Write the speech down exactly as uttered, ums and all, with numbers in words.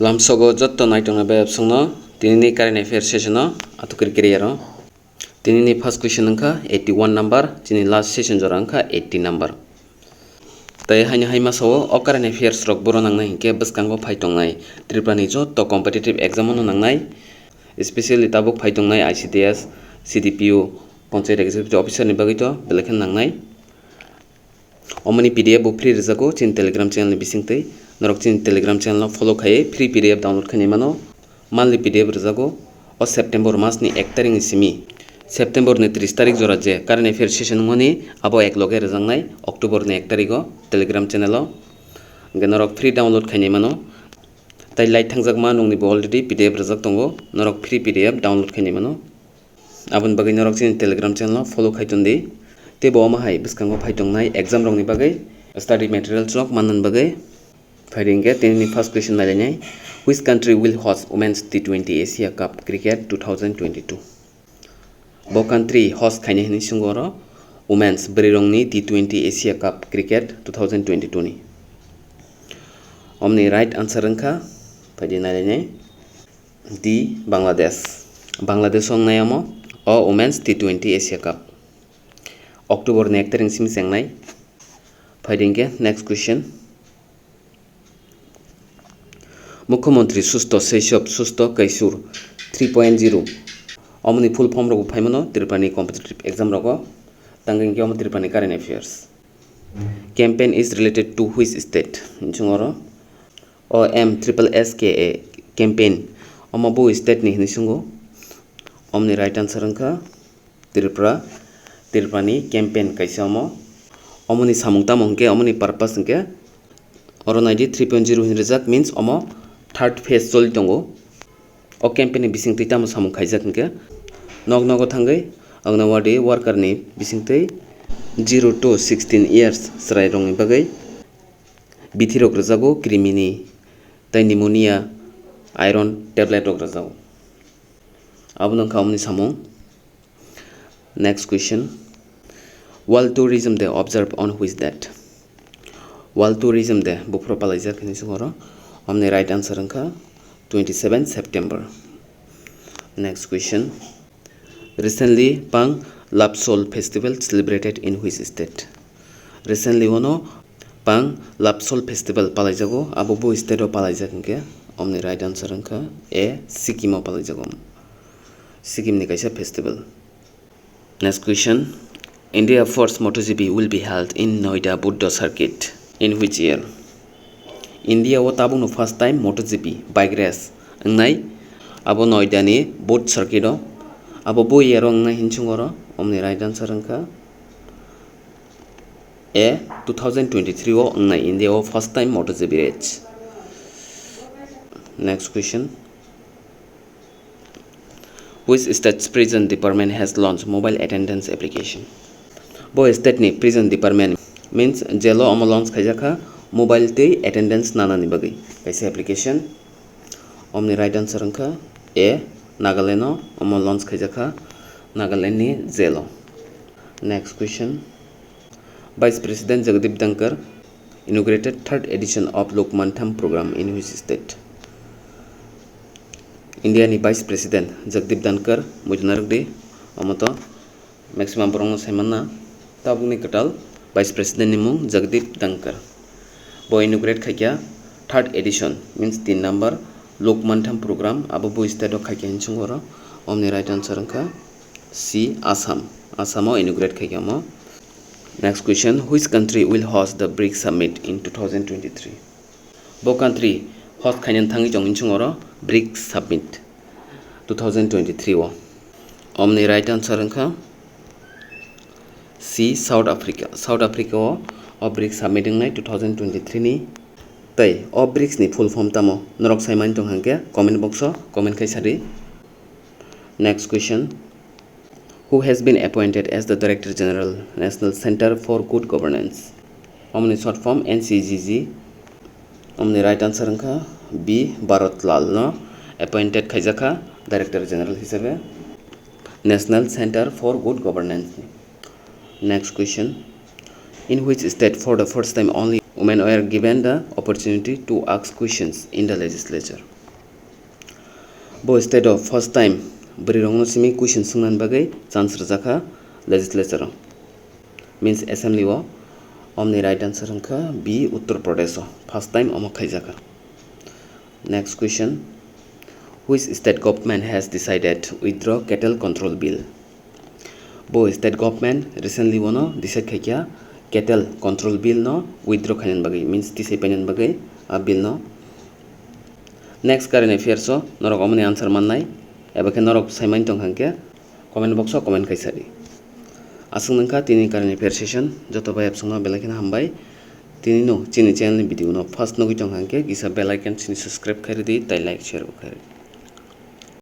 Lamsogo jotto naitongnai bai absongno tinini current affair session-o atukri kiriyaro. Tinini first question wngkha eighty-one number, chini last session jora wngkha eighty number. Tai haino hai masao o current affairs rok boro nangnai hinkhe bwskango phai tongnai Tripurani jotto competitive exam-o no nangnai, especially tabuk phai tongnai I C D S, C D P O, Panchayat Executive Officer ni bagwi to belai kheno nangnai. Omoni P D F bo free rwjago chini Telegram channel ni bisingtwi. Norok chini Telegram channel no follow khaiwi free P D F download khainai mano. Monthly P D F rwjago o September mas ni ek tarik ni simi. September ni tris tarik jora je current affair session wngmani abo ek loge rwjaknai October ni ek tarik o Telegram channel o. Hwnkhe norok free download khainai mano. Tai light thangjak ma nungni bo already P D F rwjak tongo. Norok free P D F download khainai mano. Aboni bagwi norok chini Telegram channel no follow khai tondi. Tei bo omo hai bwskango phai tongnai exam rokni bagwi study materials rok mannani bagwi. Phaidi hinkhe tini first question nailainai, which country will host Women's T twenty Asia Cup Cricket two thousand twenty-two? Bo country host khainai hinwi swngo oro Women's bwrwirokni T twenty Asia Cup Cricket two thousand twenty-two ni. Omni right answer wngkha, phaidi nailainai. D, Bangladesh. Bangladesh wngnai omo o Women's T twenty Asia Cup. October ni ek tarik simi chengnai. Phaidi hinkhe next question. Mukhyamantri Susto Saisob Susto Kaisur three point zero. Omoni full form rok bo phaimano Tripurani competitive exam rogo. Tangwi hinkhe omo Tripurani current affairs. Campaign is related to which state? Hinsung oro. O M triple S K A campaign. Omo bo state ni hinwi sungo. Omoni right answer wngkha Tripura. Tripura ni campaign kaisa omo. Omoni samung tamo hwnkhe, omoni purpose hwnkhe, oro naidi three point zero hinwi rijak, means omo third phase choli tongo. O campaign ni bisingtwi tamo samung khaijak hwnkhe, nok nogo thangwi Anganwadi worker ni bisingtwi zero to sixteen years chwrai rokni bagwi bithi rok rwjago, krimini tei pneumonia, iron tablet rok rwjago. Abono wngkha omoni samung. Next question. World Tourism Day observed on which date? World Tourism Day buphuru palaijak hinwi sung oro. Omoni right answer wngkha twenty seven September. Next question. Recently, Pang Lapsol Festival celebrated in which state? Recently, ono Pang Lapsol Festival palaijago, abo bo state o palaijak hinkhe, omoni right answer wngkha A, Sikkim o palaijago. Sikkim ni kaisa festival. Next question. India first MotoGP will be held in Noida Buddha Circuit in which year? India o tabukno first time MotoGP bike race wngnai abo Noida ni Buddha Circuit o. Abo bo year o wngnai hinsung oro, omoni right answer wngkha A, two thousand twenty-three o wngnai India o first time MotoGP race. Next question. Which state's prison department has launched mobile attendance application? Bo state ni prison department means jail o omo launch khaijakha mobile tei attendance nanani bagwi kaisa application. Omoni right answer wngkha A, Nagaland o omo launch khaijakha Nagaland ni jail o. Next question. Vice President Jagdeep Dhankhar inaugurated third edition of Lok Mantham program in which state? India ni Vice President Jagdeep Dhankhar, muitu narwk di, omo to maximum borok no sai manna. Tabuk ni kwtal Vice President ni mung Jagdeep Dhankhar. Bo inaugurate khaikha third edition, means tin number Lok Mantham program, abo bo state o khaikha hinsung oro. Omoni right answer wngkha C, Assam. Assam o inaugurate khaikha omo. Next question, which country will host the brics Summit in two thousand twenty-three? Bo country host khainani thangwi tong hinsung oro brics Summit two thousand twenty-three o. Omoni right answer wngkha C, South Africa. South Africa o o brics Summit wngnai two thousand twenty-three ni. Tei o brics ni full form tamo? Norok sai mani tong hwnkhe comment box o comment khai sadi. Next question. Who has been appointed as the Director General, National Centre for Good Governance? Omoni short form N C G G. Omoni right answer wngkha B, Bharat Lal no appointed khaijakha Director General hisabe National Centre for Good Governance. Next question. In which state for the first time only women were given the opportunity to ask questions in the legislature. Bo state o first time bwrwi rokno simi question swngnani bagwi chance rwjakha legislature o, means assembly o. Omni right answer wngkha B, Uttar Pradesh o first time omo khaijakha. Next question, which state government has decided withdraw cattle control bill? Bo state government recently bono decide khaikha cattle control bill no withdraw khainani bagwi, means tisai painani bagwi a bill no. Next current affairs o norok omoni answer mannai, eba khe norok saimani tong hwnkhe comment box o comment khaisadi. Aswk nungkha tini current affairs session, joto bai absungno belai kheno hambai. Tini no chini channel ni video no first nugwi tong hwnkhe kisa bell icon chini subscribe khairidi tai like share bo khairidi.